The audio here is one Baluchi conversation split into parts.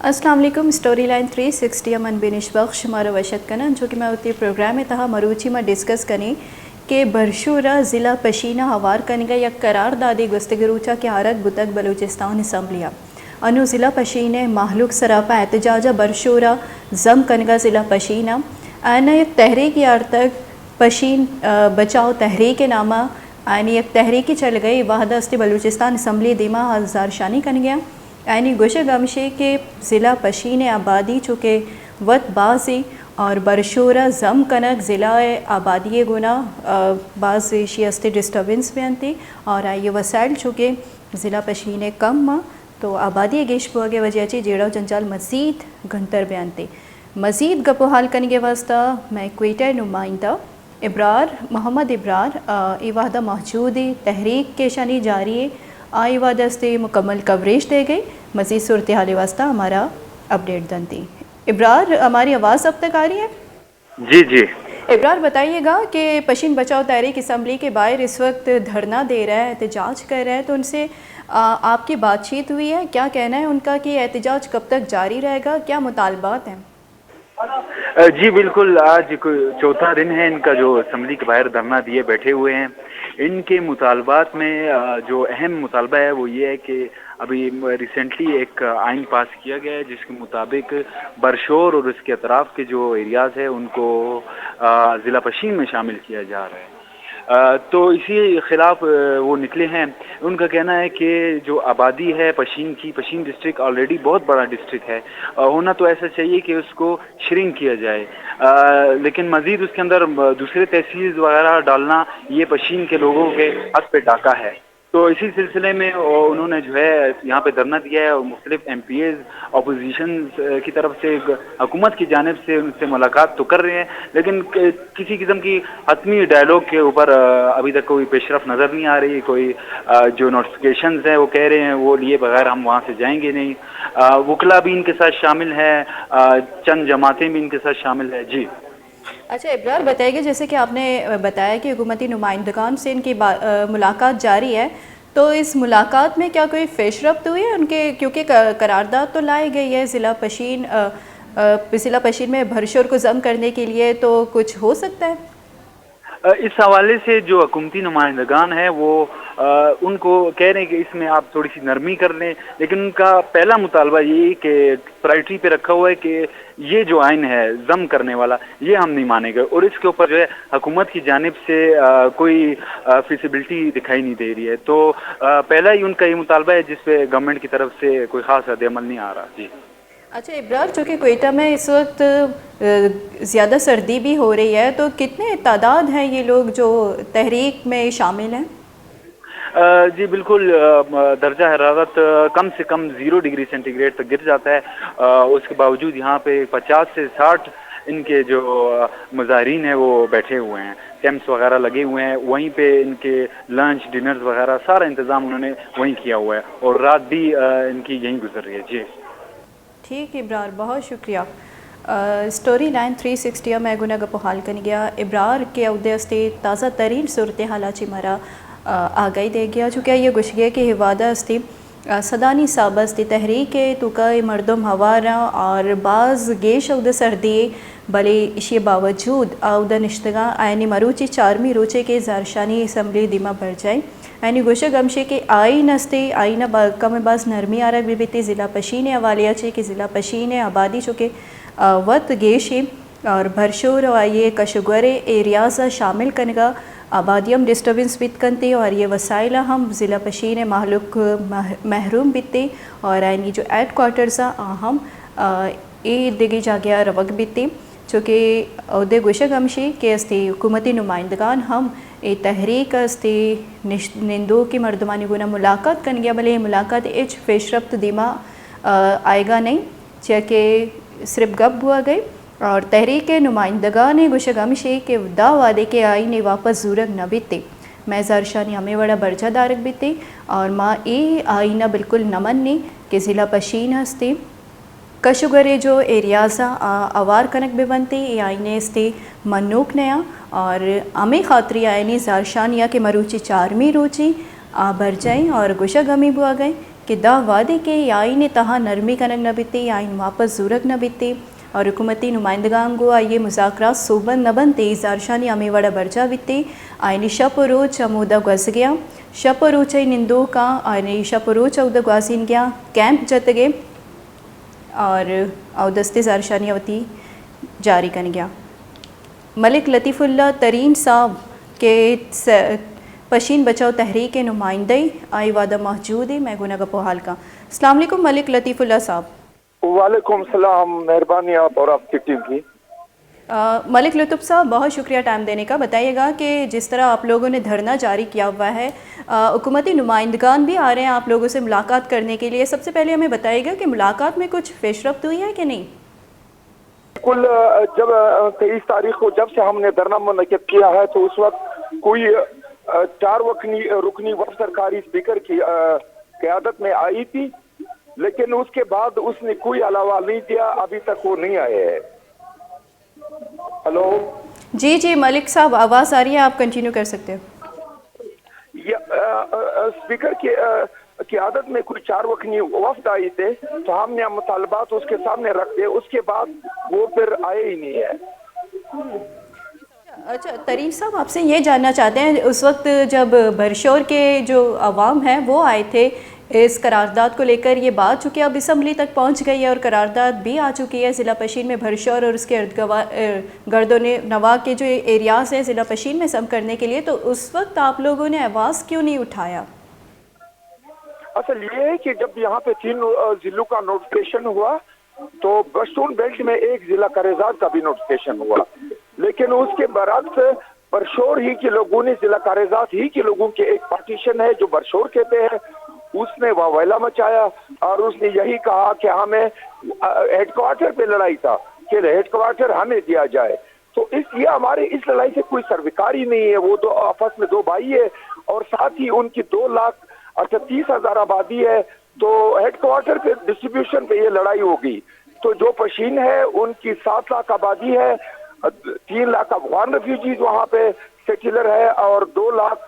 السلام علیکم، اسٹوری لائن تھری سکسٹی ءَ من بینش بخش شمارا وش اتک کناں۔ چو کہ ما وتی پروگرام ءِ تہا مروچی ما ڈسکس کنیں کہ برشور ءَ ضلع پشین ءَ ہوار کنگ ءَ یک قرار دادے گوستگیں روچ ءَ کہ آرگ بوتگ بلوچستان اسمبلی ءَ۔ انوں ضلع پشین ءِ مہلوک سراپا احتجاج ءَ برشور ءَ ضم کنگ ءَ ضلع پشین ءَ آیاں یک تحریکے آرتگ، پشین، آ، بچاؤ تحریک ءِ نام ءَ آیانی یک تحریکے چلگ ءَ اے وہد ءَ استی بلوچستان اسمبلی ءِ دیما آ زہرشانی کنگ ءَ آیانی گوشگ ہمشی کہ ضلع پشین ءِ آبادی چونکہ وت بازی اور برشور ءَ ضم کنگ ضلع ءِ آبادی ءِ گونا، آ، باز ایشی استی ڈسٹربنس بینتی اور آئی وسائل چونکہ ضلع پشین ءِ کم آں تو آبادی ءِ گیش بوگ ءِ وجہ چی جیڑہ و جنجال مزید گھنتر بینتی۔ مزید گپ و حال کنگ ءِ واسطہ مئے کوئٹہ ءِ نمائندہ ابرار، محمد ابرار، آ، اے وہد ءَ موجود ایں، تحریک کہ اشانی جاری ایں، آ اے وہد ءَ استی مکمل کوریج دے گئے، مزید صورتحال ءِ واسطہ ہمارا اپڈیٹ دنتی۔ ابرار، ہماری آواز اب تک آ رہی ہے؟ جی، جی۔ ابرار، بتائیے گا کہ پشین بچاؤ تحریک اسمبلی کے باہر اس وقت دھرنا دے رہا ہے، احتجاج کر رہا ہے، تو ان سے، آ، آپ کی بات چیت ہوئی ہے؟ کیا کہنا ہے ان کا کہ احتجاج کب تک جاری رہے گا؟ کیا مطالبات ہیں؟ جی بالکل، آج کو-، چوتھا دن ہے ان کا جو اسمبلی کے باہر دھرنا دیے بیٹھے ہوئے ہیں۔ ان کے مطالبات میں، آ، جو اہم مطالبہ ہے وہ یہ ہے کہ ابھی ریسنٹلی ایک آئین پاس کیا گیا ہے جس کے مطابق برشور اور اس کے اطراف کے جو ایریاز ہیں ان کو، آ، ضلع پشین میں شامل کیا جا رہا ہے۔ آ، تو اسی خلاف، آ، وہ نکلے ہیں۔ ان کا کہنا ہے کہ جو آبادی ہے پشین کی، پشین ڈسٹرکٹ آلریڈی بہت بڑا ڈسٹرکٹ ہے، آ، ہونا تو ایسا چاہیے کہ اس کو شرنک کیا جائے، آ، لیکن مزید اس کے اندر، آ، دوسرے تحصیلز وغیرہ ڈالنا یہ پشین کے لوگوں کے حق پہ ڈاکہ ہے۔ تو اسی سلسلے میں، آ، انہوں نے جو ہے یہاں پہ دھرنا دیا ہے اور مختلف ایم پی ایز اپوزیشن، آ، کی طرف سے، حکومت کی جانب سے ان سے ملاقات تو کر رہے ہیں، لیکن ک-، کسی قسم کی حتمی ڈائیلاگ کے اوپر، آ، ابھی تک کوئی پیش رفت نظر نہیں آ رہی۔ کوئی، آ، جو نوٹیفکیشنز ہیں وہ کہہ رہے ہیں وہ لیے بغیر ہم وہاں سے جائیں گے نہیں۔ آ، وکلا بھی ان کے ساتھ شامل ہیں، آ، چند جماعتیں بھی ان کے ساتھ شامل ہیں۔ جی۔ اچھا ابرار، بتائیے گا، جیسے کہ آپ نے بتایا کہ حکومتی نمائندگان سے ان کی با-، آ، ملاقات جاری ہے، تو اس ملاقات میں کیا کوئی پیش رفت ہوئی ہے ان کے؟ کیونکہ ق-، قرارداد تو لائی گئی ہے ضلع پشین، آ، آ، ضلع پشین میں بھرشور کو ضم کرنے کے لیے، تو کچھ ہو سکتا ہے؟ آ، اس حوالے سے جو حکومتی نمائندگان ہیں وہ، آ، ان کو کہہ رہے ہیں کہ اس میں آپ تھوڑی سی نرمی کر لیں، لیکن ان کا پہلا مطالبہ یہ کہ پرائرٹی پہ رکھا ہوا ہے کہ یہ جو آئین ہے ضم کرنے والا، یہ ہم نہیں مانیں گے اور اس کے اوپر جو ہے حکومت کی جانب سے، آ، کوئی، آ، فیزیبلٹی دکھائی نہیں دے رہی ہے۔ تو، آ، پہلا ہی ان کا یہ مطالبہ ہے جس پہ گورنمنٹ کی طرف سے کوئی خاص رد عمل نہیں آ رہا۔ جی۔ اچھا ابرار، چونکہ کوئٹہ میں اس وقت، آ، زیادہ سردی بھی ہو رہی ہے، تو کتنے تعداد ہیں یہ لوگ جو تحریک میں شامل ہیں؟ آ، جی بالکل، آ، درجہ حرارت، آ، کم سے کم زیرو ڈگری سینٹی گریڈ تک گر جاتا ہے۔ آ، اس کے باوجود یہاں پہ پچاس سے ساٹھ ان کے جو، آ، مظاہرین ہیں وہ بیٹھے ہوئے ہیں، ٹینٹس وغیرہ لگے ہوئے ہیں، وہیں پہ ان کے لنچ، ڈنرز وغیرہ سارا انتظام انہوں نے وہیں کیا ہوا ہے اور رات بھی، آ، ان کی یہیں گزر رہی ہے۔ جی۔ ٹھیک ابرار، بہت شکریہ۔ آ، اسٹوری لائن تھری سکسٹی ءَ مئے گونا گپ و حال کنگیا ابرار کہ اودے استے تازہ ترین صورتحالا چی مارا، آ، آگاہی دے گیا، چونکہ آئی گوشگیا کہ ہوادا استے، آ، سدانی حساب استے تحریک توکا اے مردم ہوارا اور باز گیش اودے سردی، بلے اشی باوجود آ اودا نشتگا۔ آیانی مروچی چارمی روچے کہ زہرشانی اسمبلی دیما برجائیں۔ آیانی گوشگ ہمشی کہ آئین استے، آئین ءَ با-، کم باز نرمی آرگ بہ بیتی ضلع پشین ءِ حوالے ءَ چی کہ ضلع پشین ءِ آبادی چونکہ، آ، وت گیش ایں اور بھرشور و آئی ءِ کش و گور ءِ ایریاز ءَ شامل کنگ ءَ آبادی ہم ڈسٹربنس بیت کنتی اور یہ وسائل ءَ ہم ضلع پشین ءِ مہلوک مح-، محروم بیتی اور آیانی جو ہیڈ کوارٹرز ءَ آ ہم، آ، اے دگہ جاگہ ءَ روگ بیتی۔ چونکہ اودے گوشگ ہمشی کہ استی حکومتی نمائندگان ہم اے تحریک استی نش-، نندوکی مردمانی گونا ملاقات کنگیا، بلے اے ملاقات ہچ پیشرفت دیما، آ، آئیگا نہیں، چیا کہ صرف گپ بوا گئے اور تحریک نمائندگان گوشگ ہمشی کہ دا وعدے کہ آئین واپس زورگ نہ بیتے، مئے زہرشانی ہمے وڑا برجا دارگ بیتے اور ما اے آئین بالکل نہ منی کہ ضلع پشین استی کش و گورے جو ایریازا آ اوار کنگ بہ بنتی، اے آئینے استی منوک نیا اور ہمے خاطری آیانی زہرشانیا کہ مروچی چارمی روچی آ برجائیں اور گوشگ ہمی بواگئیں کہ داں وھدے کہ آئین ءِ تہا نرمی کنگ نہ بیت ئے، آئین واپس زورگ نہ بیت ئے اور حکومتی نمائندگاں گوں آئی ءِ مذاکرات سوبمند نہ بنت ئے، زھرشانی ہمے وڑ ءَ برجاہ بیت ئے۔ آیانی شپ ءُ روچ ہمودا گوزگ ءَ اَنت۔ شپ ءُ روچ ءِ نندوکاں آیانی شپ ءُ روچ اودا گوازینگ ءَ اَنت، کیمپ جتگ ئے اور اودستے زھرشانی وتی جاری کنگ ءَ اَنت۔ ملک لطیف اللہ ترین صاحب کہ س-، پشین بچاؤ تحریک ءِ نمائندہ ایں، آئی وھد ءَ موجود ایں، مئے گوں ءَ گپ ءُ ھال کنت۔ السلام علیکم ملک لطیف اللہ صاحب۔ وعلیکم السلام، مہربانی آپ اور آپ کی ٹیم کی۔ آ، ملک لطف صاحب، بہت شکریہ ٹائم دینے کا۔ بتائیے گا کہ جس طرح آپ لوگوں نے دھرنا جاری کیا ہوا ہے، آ، حکومتی نمائندگان بھی آ رہے ہیں آپ لوگوں سے ملاقات کرنے کے لیے۔ سب سے پہلے ہمیں بتائیے گا کہ ملاقات میں کچھ پیش رفت ہوئی ہے کہ نہیں؟ بالکل، آ، جب، آ، تئیس تاریخ کو جب سے ہم نے دھرنا منعقد کیا ہے تو اس وقت کوئی، آ، چار وکنی، رکنی وفد سرکاری اسپیکر کی، آ، قیادت میں آئی تھی، لیکن اس کے بعد اس نے کوئی حال احوال نہیں دیا، ابھی تک وہ نہیں آئے ہیں۔ ہیلو۔ جی، جی، ملک صاحب، آواز آ رہی ہے، آپ کنٹینیو کر سکتے ہو۔ یہ، آ، آ، آ، اسپیکر کی، آ، قیادت میں کوئی چار وکنی وفد آئی تھے، تو ہم نے مطالبات اس کے سامنے رکھ دے، اس کے بعد وہ پھر آئے ہی نہیں ہے۔ اچھا، ترین صاحب، آپ سے یہ جاننا چاہتے ہیں، اس وقت جب بھرشور کے جو عوام ہے، وہ آئے تھے اس قرارداد کو لیکر، یہ بات چونکہ اب اسمبلی تک پہنچ گئی ہے اور قرارداد بھی آ چکی ہے ضلع پشین میں بھرشور اور اس کے ارد گوا-، ار-، گرد و نے-، نواح کے جو ایریاز ہیں ضلع پشین میں ضم کرنے کے لیے، تو اس وقت آپ لوگوں نے آواز کیوں نہیں اٹھایا؟ اصل یہ ہے کہ جب یہاں پہ تین، آ، ضلعوں کا نوٹیفکیشن ہوا، تو پشتون بیلٹ میں ایک ضلع قریضات کا بھی نوٹیفکیشن ہوا، لیکن اس کے برعکس بھرشور ہی کے لوگوں نے، ضلع قریضات ہی کے لوگوں کے ایک پارٹیشن ہے جو بھرشور کہتے ہیں، اس نے واویلا مچایا اور اس نے یہی کہا کہ ہمیں، آ، ہیڈ کوارٹر پہ لڑائی تھا کہ ہیڈ کوارٹر ہمیں دیا جائے۔ تو اس، یہ ہمارے اس لڑائی سے کوئی سروکار ہی نہیں ہے۔ وہ دو آپس میں دو بھائی ہے اور ساتھ ہی ان کی دو لاکھ، اچھا، تیس ہزار آبادی ہے، تو ہیڈ کوارٹر پہ ڈسٹریبیوشن پہ یہ لڑائی ہو گئی۔ تو جو پشین ہے، ان کی سات لاکھ آبادی ہے، تین لاکھ افغان ریفیوجیز وہاں پہ سیٹلر ہے اور دو لاکھ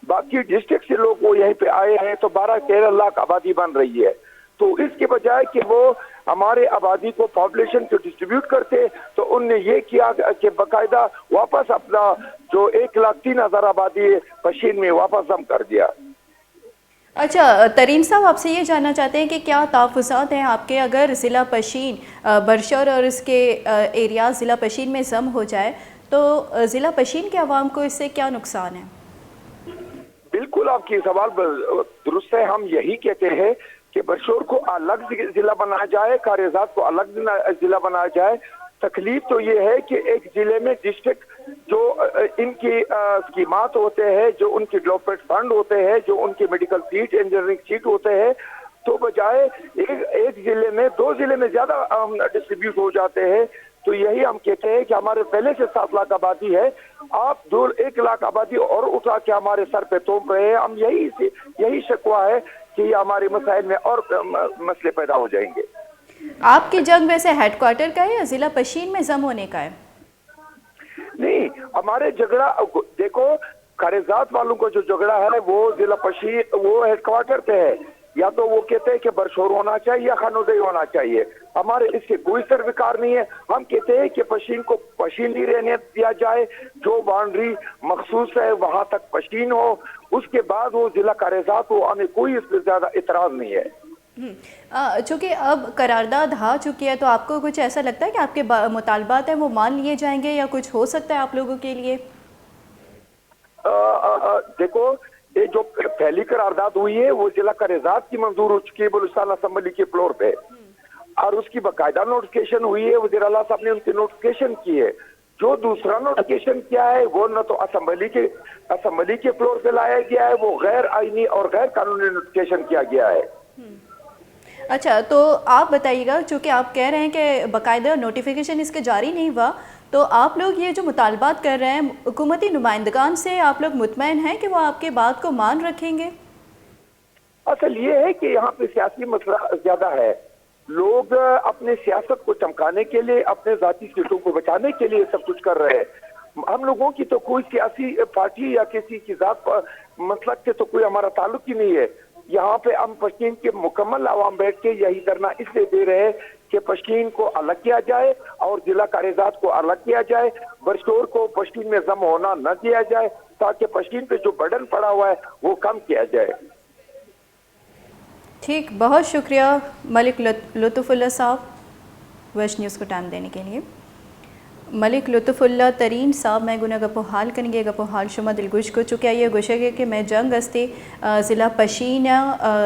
باقی ڈسٹرکٹ سے لوگ وہ یہیں پہ آئے ہیں، تو بارہ تیرہ لاکھ آبادی بن رہی ہے۔ تو اس کے بجائے کہ وہ ہمارے آبادی کو پاپولیشن کو ڈسٹریبیوٹ کرتے، تو ان نے یہ کیا کہ باقاعدہ واپس اپنا جو ایک لاکھ تین ہزار آبادی ہے پشین میں، واپس ضم کر دیا۔ اچھا، ترین صاحب، آپ سے یہ جاننا چاہتے ہیں کہ کیا تحفظات ہیں آپ کے، اگر ضلع پشین، آ، بھرشور اور اس کے، آ، ایریاز ضلع پشین میں ضم ہو جائے تو، آ، ضلع پشین کے عوام کو اس سے کیا نقصان ہے؟ بالکل، آپ کی سوال ب-، درست ہے۔ ہم یہی کہتے ہیں کہ بھرشور کو الگ ض-، ضلع بنایا جائے، قریضات کو الگ ضلع، ضلع بنایا جائے۔ تکلیف تو یہ ہے کہ ایک ضلع میں ڈسٹرکٹ جو، آ، ان کی، آ، اسکیمات ہوتے ہیں، جو ان کے ڈیولپمنٹ فنڈ ہوتے ہیں، جو ان کے میڈیکل سیٹ، انجینئرنگ سیٹ ہوتے ہیں، تو بجائے ایک، ایک ضلع میں، دو ضلع میں زیادہ، آم، ڈسٹریبیوٹ ہو جاتے ہیں۔ تو یہی ہم کہتے ہیں کہ ہمارے پہلے سے سات لاکھ آبادی ہے، آپ دو، ایک لاکھ آبادی اور اٹھا کے ہمارے سر پہ تھوپ رہے ہیں۔ ہم یہی سے، یہی شکوہ ہے کہ یہ ہمارے مسائل میں اور، آم، مسئلے پیدا ہو جائیں گے۔ آپ کی جنگ ویسے ہیڈ کوارٹر کا ہے یا ضلع پشین میں ضم ہونے کا ہے؟ نہیں، ہمارے جھگڑا، دیکھو، قریضات والوں کا جو جھگڑا ہے، وہ ضلع پشین، وہ ہیڈ کوارٹر پہ ہے۔ یا تو وہ کہتے ہیں کہ برشور ہونا چاہیے یا خانودئی ہونا چاہیے۔ ہمارے اس سے کوئی سروکار نہیں ہے۔ ہم کہتے ہیں کہ پشین کو پشین ہی رہنے دیا جائے، جو باؤنڈری مخصوص ہے، وہاں تک پشین ہو، اس کے بعد وہ ضلع قریضات ہو، ہمیں کوئی اس سے زیادہ اعتراض نہیں ہے۔ ہم۔ آ، چونکہ اب قرارداد آ چکی ہے، تو آپ کو کچھ ایسا لگتا ہے کہ آپ کے با-، مطالبات ہیں، وہ مان لیے جائیں گے یا کچھ ہو سکتا ہے آپ لوگوں کے لیے؟ آ، آ، آ، دیکھو، یہ جو پہلی قرارداد ہوئی ہے، وہ ضلع قریضات کی منظور ہو چکی ہے بلوچستان اسمبلی کے فلور پہ، اور اس کی باقاعدہ نوٹیفکیشن ہوئی ہے، وزیر اعلیٰ صاحب نے ان کی نوٹیفکیشن کی ہے۔ جو دوسرا نوٹیفکیشن کیا ہے، وہ نہ تو اسمبلی کے، اسمبلی کے فلور پہ لایا گیا ہے، وہ غیر آئینی اور غیر قانونی نوٹیفکیشن کیا گیا ہے۔ ہم۔ اچھا، تو آپ بتائیے گا، چونکہ آپ کہہ رہے ہیں کہ باقاعدہ نوٹیفکیشن اس کے جاری نہیں ہوا، تو آپ لوگ یہ جو مطالبات کر رہے ہیں، حکومتی نمائندگان سے آپ لوگ مطمئن ہیں کہ وہ آپ کے بات کو مان رکھیں گے؟ اصل یہ ہے کہ یہاں پہ سیاسی مسئلہ زیادہ ہے۔ لوگ اپنے سیاست کو چمکانے کے لیے، اپنے ذاتی سیٹوں کو بچانے کے لیے سب کچھ کر رہے ہیں۔ ہم لوگوں کی تو کوئی سیاسی پارٹی یا کسی کی ذات پر، مسلک سے تو کوئی ہمارا تعلق ہی نہیں ہے۔ یہاں پہ ہم پشین کے مکمل عوام بیٹھ کے یہی دھرنا اس لیے دے رہے ہیں کہ پشین کو الگ کیا جائے اور ضلع کاریزات کو الگ کیا جائے، برشور کو پشین میں ضم ہونا نہ دیا جائے، تاکہ پشین پہ جو برڈن پڑا ہوا ہے وہ کم کیا جائے۔ ٹھیک، بہت شکریہ ملک لط- لطف اللہ صاحب ویسٹ نیوز کو ٹائم دینے کے لیے۔ ملک لطف اللہ ترین صاحب مئے گونا گپ و حال کنگے، گپ و حال شما دلگوش کو، چونکہ آئی ء گوشگ ء کہ مئے جنگ استے، آ، ضلع پشین ء، آ،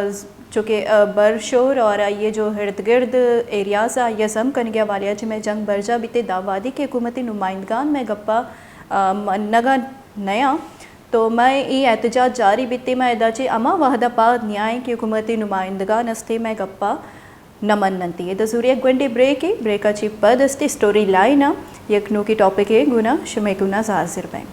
چونکہ، آ، برشور اور آئی ء جو ارد گرد ایریاز ء آئی ء ضم کنگے حوالے ء چہ مئے جنگ برجا بیتے، داوادی کہ حکومتی نمائندگان مئے گپا، آ، منگا نیاں۔ تو مئے اے احتجاج جاری بیتے، مئے ادا چہ ہما وہدا پاد نیائیں کہ حکومتی نمائندگان استے مئے گپا نہ مننتی۔ ادا زوری یک گونڈے بریکے، بریکا چہ پد استے اسٹوری لائنا یک نوکی ٹاپکے گونا شمئے گونا حاضر بیں۔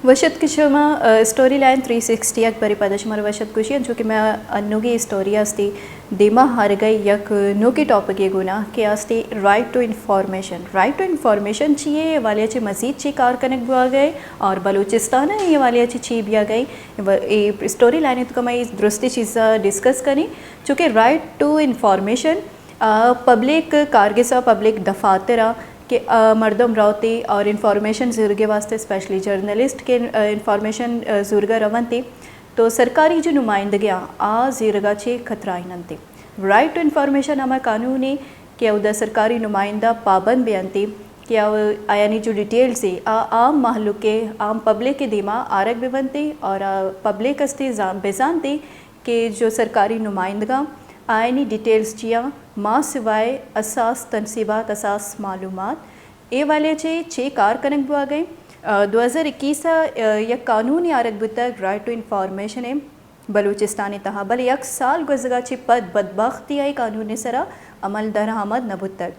وش اتک شما، آ، اسٹوری لائن تھری سکسٹی یک برے پدا شمارا وش اتک گوشی، انچو کہ مئے انوگی اسٹوری استی دیما ہارگئی یک نوکے ٹاپکے گونا کہ استی right to information. Right to information چی ہے؟ اے حوالے چی مزید چی کار کنگ بوا گئے اور بلوچستان ہے اے حوالے چی چی بیا گئے؟ و-، اے اسٹوری لائن تو کما درستی چیزا ڈسکس کنی، چونکہ رائٹ ٹو انفارمیشن آ، پبلک کارگس ء پبلک دفاتر ء کہ، آ، مردم روت ء اور انفارمیشن زرگ ء واسطہ اسپیشلی جرنلسٹ کہ، آ، انفارمیشن، آ، زرگ ء رونت ء تو سرکاری جو نمائندگیاں آ زیرگ ء چہ کترائیننت ء۔ رائٹ ٹو انفارمیشن ہما قانون ء کہ اودا سرکاری نمائندہ پابند بینت ء کہ آ-، آیانی جو ڈیٹیلز ء آ عام مہلوک ء عام پبلک ء دیما آرگ بہ بنت ء اور آ پبلک است ء زان-، بہ زانت ء کہ جو سرکاری نمائندگاں آیانی ڈیٹیلز چیاں ماں سوائے اساس تنصیبات، اساس معلومات اے والے چے چے کار کنگ بوا گئے۔ آ، دو ہزار اکیس ء، آ، یک قانونے آرگ بوتگ رائٹ ٹو انفارمیشن ء بلوچستان ء تہا، بلے یک سال گوزگا چہ پد بدبختی ء قانون ء سرا عمل درآمد نہ بوتگ۔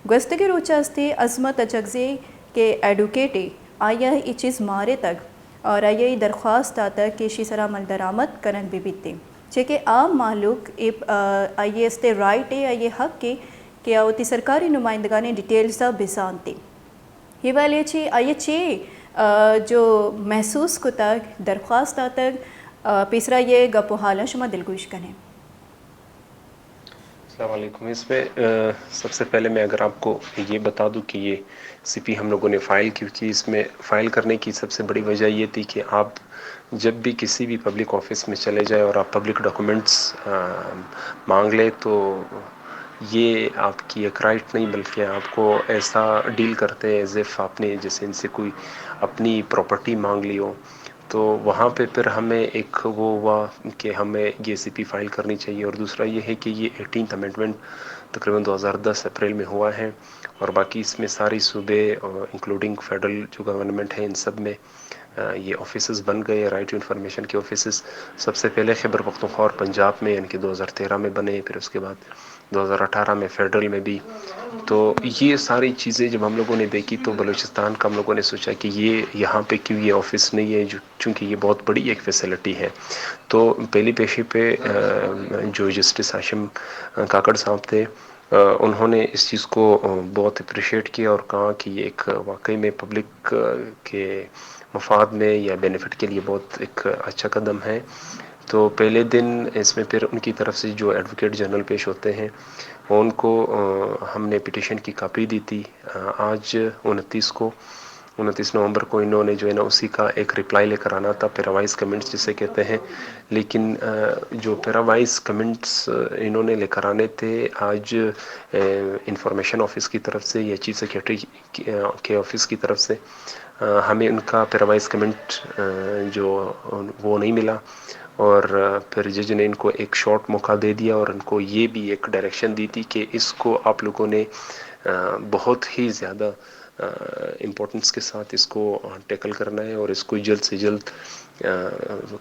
گوستگیں روچ ء استے عظمت اچکزے کہ ایڈوکیٹ ء آئی ء اے چیز مارتگ۔ اور آئی ء اے درخواست داتگ کہ ایشی سرا عمل درآمد کنگ بہ بیت، چے کہ عام مہلوک اے، آ، آئی ء است ء رائٹ ء، آئی ء حق ء کہ آ وتی سرکاری نمائندگانی ڈیٹیلز ء بزانت۔ اے والے چی آئی ء چی، آ، جو محسوس کتگ، درخواست داتگ، آ، پیسرا یہ گپ و حالاں شما دلگوش کنیں۔ السلام علیکم۔ اس میں، آ، سب سے پہلے میں اگر آپ کو یہ بتا دوں کہ یہ سی پی ہم لوگوں نے فائل کیوں کی، اس میں فائل کرنے کی سب سے بڑی وجہ یہ تھی کہ آپ جب بھی کسی بھی پبلک آفس میں چلے جائیں اور آپ پبلک ڈاکومنٹس، آ، مانگ لے تو یہ آپ کی ایک رائٹ نہیں، بلکہ آپ کو ایسا ڈیل کرتے ہیں ایز ایف آپ نے جیسے ان سے کوئی اپنی پراپرٹی مانگ لی ہو۔ تو وہاں پہ پھر ہمیں ایک وہ ہوا کہ ہمیں یہ سی پی فائل کرنی چاہیے، اور دوسرا یہ ہے کہ یہ ایٹینتھ امینڈمنٹ تقریباً دو ہزار دس اپریل میں ہوا ہے، اور باقی اس میں سارے صوبے، انکلوڈنگ فیڈرل جو گورنمنٹ ہے، ان سب میں، آ، یہ آفیسز بن گئے، رائٹ ٹو انفارمیشن کے آفیسز۔ سب سے پہلے خیبر پختونخوا اور پنجاب میں، یعنی کہ دو ہزار تیرہ میں بنے، پھر اس کے بعد دو ہزار اٹھارہ میں فیڈرل میں بھی۔ تو یہ ساری چیزیں جب ہم لوگوں نے دیکھی تو بلوچستان کا ہم لوگوں نے سوچا کہ یہ یہاں پہ کیوں یہ آفس نہیں ہے، جو چونکہ یہ بہت بڑی ایک فیسلٹی ہے۔ تو پہلی پیشی پہ، آ، جو جسٹس ہاشم کاکڑ صاحب تھے، آ، انہوں نے اس چیز کو، آ، بہت اپریشیٹ کیا اور کہا کہ یہ ایک واقعی میں پبلک، آ، کے مفاد میں یا بینیفٹ کے لیے بہت ایک اچھا قدم ہے۔ تو پہلے دن اس میں پھر ان کی طرف سے جو ایڈووکیٹ جنرل پیش ہوتے ہیں، ان کو، آ، ہم نے پٹیشن کی کاپی دی تھی، آ، آج انتیس کو، انتیس نومبر کو انہوں نے جو ہے نا اسی کا ایک رپلائی لے کر آنا تھا، پیراوائز کمنٹس جسے کہتے ہیں۔ لیکن، آ، جو پیراوائز کمنٹس انہوں نے لے کر آنے تھے، آج، آ، انفارمیشن آفس کی طرف سے یا چیف سیکرٹری کے، آ، کے آفس کی طرف سے، آ، ہمیں ان کا پیراوائز کمنٹ، آ، جو وہ نہیں ملا، اور، آ، پھر جج نے ان کو ایک شارٹ موقع دے دیا اور ان کو یہ بھی ایک ڈائریکشن دی تھی کہ اس کو آپ لوگوں نے، آ، بہت ہی زیادہ، آ، امپورٹنس کے ساتھ اس کو، آ، ٹیکل کرنا ہے اور اس کو جلد سے جلد، آ،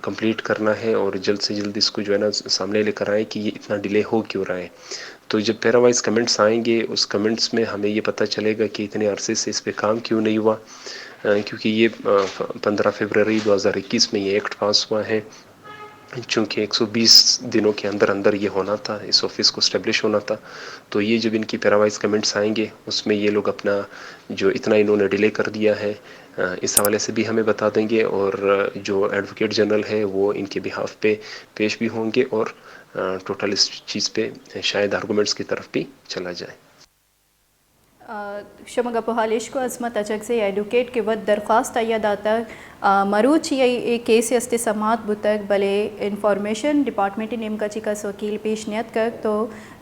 کمپلیٹ کرنا ہے اور جلد سے جلد اس کو جو ہے نا سامنے لے کر آئیں کہ یہ اتنا ڈیلے ہو کیوں رہا ہے۔ تو جب پیراوائز کمنٹس آئیں گے، اس کمنٹس میں ہمیں یہ پتہ چلے گا کہ اتنے عرصے سے اس پہ کام کیوں نہیں ہوا، آ، کیونکہ یہ، آ، پندرہ فیبرری دو ہزار اکیس میں یہ ایکٹ پاس ہوا ہے۔ چونکہ ایک سو بیس دنوں کے اندر اندر یہ ہونا تھا، اس آفس کو اسٹیبلش ہونا تھا۔ تو یہ جب ان کی پیراوائز کمنٹس آئیں گے، اس میں یہ لوگ اپنا جو اتنا انہوں نے ڈیلے کر دیا ہے، اس حوالے سے بھی ہمیں بتا دیں گے، اور جو ایڈووکیٹ جنرل ہے وہ ان کے بہاف پہ پیش بھی ہوں گے، اور ٹوٹل اس چیز پہ شاید آرگومنٹس کی طرف بھی چلا جائے۔ شما گپ و حال اش کو عصمت اچکزئی ایڈووکیٹ کہ وت درخواست آئی ء داتگ، مروچی ء اے کیس ء است سماعت بوتگ، بلے انفارمیشن ڈیپارٹمنٹ ء نیمگ ء چہ کس وکیل پیش نیتکگ، تو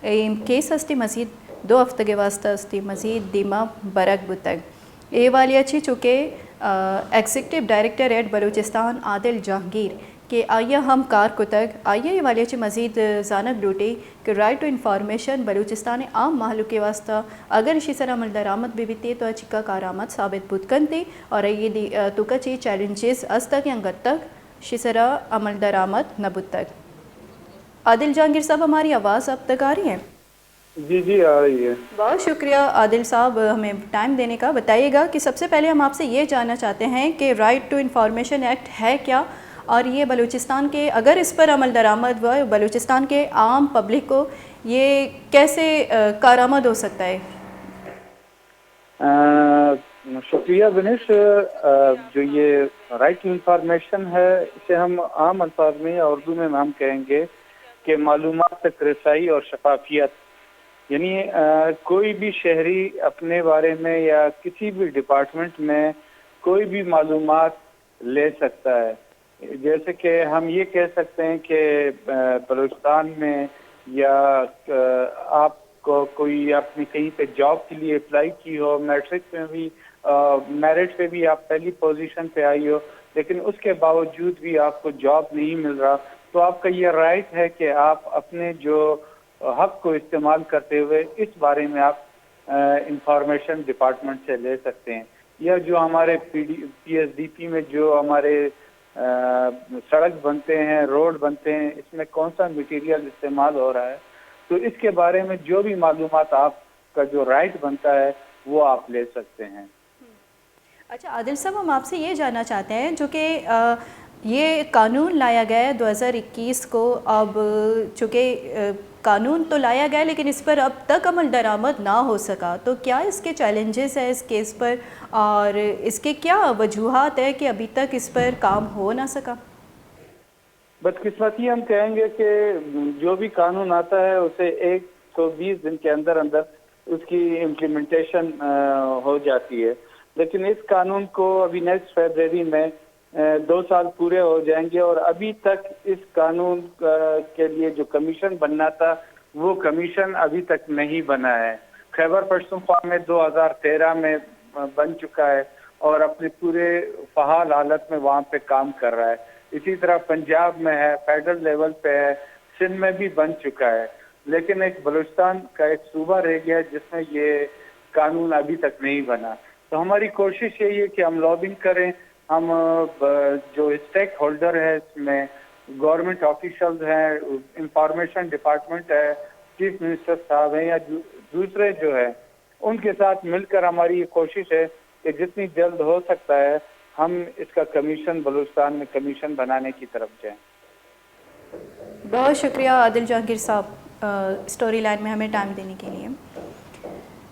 اے کیس است مزید دو ہفتگ ء واستہ است مزید دیما برگ بوتگ۔ اے حوالے ء چہ چونکہ ایگزیکٹو ڈائریکٹر ایٹ بلوچستان عادل جہانگیر کہ آئی ء ہم کار کتگ، آئی ء اے حوالے ء چہ مزید زانگ لوٹی کہ رائٹ ٹو انفارمیشن بلوچستان ء عام مہلوک ء واستہ اگر اشی سرا عمل درآمد بہ بیت تو آ چکا کارآمد ثابت بوت کنت اور آئی ء توکا چی چیلنجز است کہ انگت تک اشی سرا عمل درآمد نہ بوتگ۔ عادل جہانگیر صاحب، ہماری آواز آپ تک آ رہی ہے؟ جی جی، آ رہی ہے۔ بہت شکریہ عادل صاحب، ہمیں ٹائم دینے کا۔ بتائیے گا کہ سب سے پہلے ہم آپ سے یہ جاننا چاہتے ہیں کہ رائٹ ٹو انفارمیشن ایکٹ ہے کیا، اور یہ بلوچستان کے، اگر اس پر عمل درآمد ہوا، بلوچستان کے عام پبلک کو یہ کیسے کارآمد ہو سکتا ہے؟ شکریہ بنش۔ جو یہ رائٹ ٹو انفارمیشن ہے، اسے ہم عام الفاظ میں یا اردو میں ہم کہیں گے کہ معلومات تک رسائی اور شفافیت، یعنی کوئی بھی شہری اپنے بارے میں یا کسی بھی ڈپارٹمنٹ میں کوئی بھی معلومات لے سکتا ہے۔ جیسے کہ ہم یہ کہہ سکتے ہیں کہ بلوچستان میں یا آپ کو کوئی، آپ نے کہیں پہ جاب کے لیے اپلائی کی ہو، میٹرک میں بھی، میرٹ پہ بھی آپ پہلی پوزیشن پہ آئی ہو، لیکن اس کے باوجود بھی آپ کو جاب نہیں مل رہا، تو آپ کا یہ رائٹ ہے کہ آپ اپنے جو حق کو استعمال کرتے ہوئے اس بارے میں آپ انفارمیشن ڈپارٹمنٹ سے لے سکتے ہیں۔ یا جو ہمارے پی ایس ڈی پی میں جو ہمارے سڑک بنتے ہیں، روڈ بنتے ہیں، اس میں کون سا مٹیریل استعمال ہو رہا ہے، تو اس کے بارے میں جو بھی معلومات آپ کا جو رائٹ بنتا ہے، وہ آپ لے سکتے ہیں۔ اچھا عادل صاحب، ہم آپ سے یہ جاننا چاہتے ہیں، جو کہ یہ قانون لایا گیا ہے دو ہزار اکیس کو، اب چونکہ قانون تو لایا گیا لیکن اس پر اب تک عمل درآمد نہ ہو سکا، تو کیا اس کے چیلنجز ہیں اس کیس پر، اور اس کے کیا وجوہات ہے کہ ابھی تک اس پر کام ہو نہ سکا؟ بدقسمتی ہم کہیں گے کہ جو بھی قانون آتا ہے، اسے ایک سو بیس دن کے اندر اندر اس کی امپلیمنٹیشن ہو جاتی ہے، لیکن اس قانون کو ابھی نیکسٹ فیبرری میں دو سال پورے ہو جائیں گے اور ابھی تک اس قانون کے لیے جو کمیشن بننا تھا، وہ کمیشن ابھی تک نہیں بنا ہے۔ خیبر پختونخوا میں دو ہزار تیرہ میں بن چکا ہے اور اپنے پورے فعال حالت میں وہاں پہ کام کر رہا ہے۔ اسی طرح پنجاب میں ہے، فیڈرل لیول پہ ہے، سندھ میں بھی بن چکا ہے، لیکن ایک بلوچستان کا ایک صوبہ رہ گیا جس میں یہ قانون ابھی تک نہیں بنا۔ تو ہماری کوشش یہی ہے کہ ہم لابنگ کریں، ہم جو اسٹیک ہولڈر ہے اس میں، گورنمنٹ آفیشلز ہیں، انفارمیشن ڈپارٹمنٹ ہے، چیف منسٹر صاحب ہیں یا دوسرے جو ہے، ان کے ساتھ مل کر ہماری یہ کوشش ہے کہ جتنی جلد ہو سکتا ہے ہم اس کا کمیشن، بلوچستان میں کمیشن بنانے کی طرف جائیں۔ بہت شکریہ عادل جہانگیر صاحب، اسٹوری لائن میں ہمیں ٹائم دینے کے لیے۔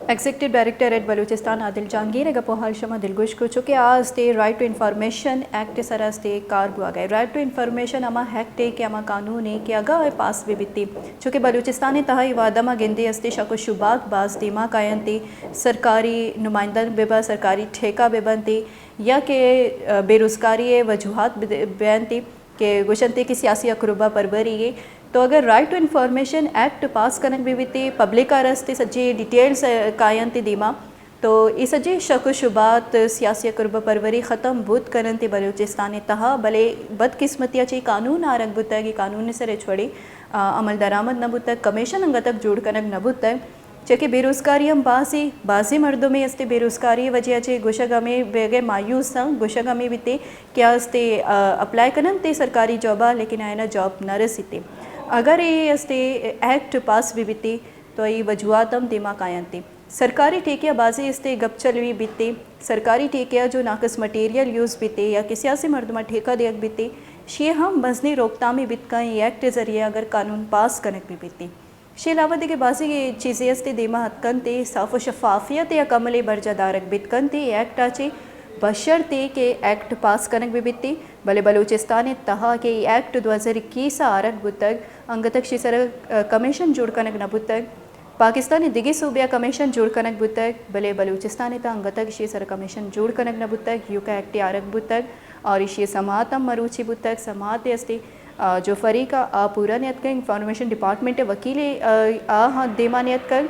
ایگزیکٹو ڈائریکٹر ایٹ بلوچستان عادل جہانگیر ء گپ و حال شما دلگوش کو، چونکہ آ استے رائٹ ٹو انفارمیشن ایکٹ ء سرا استے کار بوا گئے۔ رائٹ ٹو انفارمیشن ہما ایکٹ ء کہ ہما قانون ء کہ اگاں ء پاس بہ بیتی، چونکہ بلوچستان ء تہا اے وہد ء ما گندے استے شک و شبہات باز دیما کاینت، سرکاری نمائندہ بہ بنت، سرکاری ٹھیکہ بہ بنت، یا کہ بے روزگاری ء وجوہات بہ انت، کہ گوشنت کہ سیاسی اکربہ پربری ء۔ تو اگر رائٹ ٹو انفارمیشن ایکٹ پاس کنگ بہ بیت، پبلک ء را است سجی ڈیٹیلز کاینت دیما، تو اے سجی شک و شبہات سیاسی اکربہ پروری ختم بوت کننت بلوچستان ء تہا۔ بلے بدقسمتی ء چہ قانون آرگ بوتگ، اے قانون ء سر ہچ وڑیں عمل درآمد نہ بوتگ، کمیشن انگت تک جوڑ کنگ نہ بوتگ۔ چہ کہ بے روزگاری ہم بازیں، بازیں مردمے است بے روزگاری وجہ چہ گوشگ ہمے بیگہ مایوس اں، گوشگ ہمے بیتے کہ آ استے اپلائی کننت سرکاری جابا، لیکن آیانا جاب نہ رسیتے۔ اگر اے استے ایکٹ پاس بہ بیتے تو اے وجوہات ہم دیما کاینتے۔ سرکاری ٹھیکے بازیں استے گپ چلوی بیتے، سرکاری ٹھیکے جو ناقص مٹیریل یوز بیتے یا کہ سیاسی مردما ٹھیکہ دیگ بیتے، شی ہم مزنی روکتامی بیت کن اے ایکٹ ذریعہ اگر قانون پاس کنگ بہ بیتی۔ شی علاوہ دگہ بازی چیزے استی دیما اتکنت، صاف و شفافیت یک عملے برجا دارگ بیت کنت اے ایکٹ آ چی، بشرطے کہ ایکٹ پاس کنگ بہ بیتی۔ بلے بلوچستان تہا کہ اے ایکٹ دو ہزار اکیس آرگ بوتگ، انگتک شی سر کمیشن جوڑ کنگ نہ بوتگ۔ پاکستان دگہ صوبہ کمیشن جوڑ کنگ بوتگ، بلے بلوچستان تہا انگتک شی سر کمیشن جوڑ کنگ نہ بوتگ۔ یوکا ایکٹ آرگ بوتگ اور ایشی سماعت ہم مروچی بوتگ۔ سماعت استی جو فریق آ پورا نیتکگ، انفارمیشن ڈپارٹمنٹ وکیل آ دیما نیتکگ،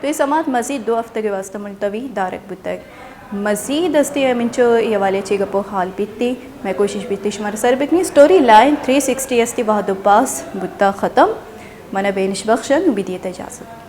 تو اے سماعت مزید دو ہفتگ واسطہ ملتوی دارگ بوتگ۔ مزید استی ہمینچو اے حوالے چی گپ و حال بیتی، مئے کوشش بیتی شمارا سر بکنی۔ سٹوری لائن تھری سکسٹی استی وہد و پاس بوتا ختم۔ منا بینش بخشن، بدیت اجازت۔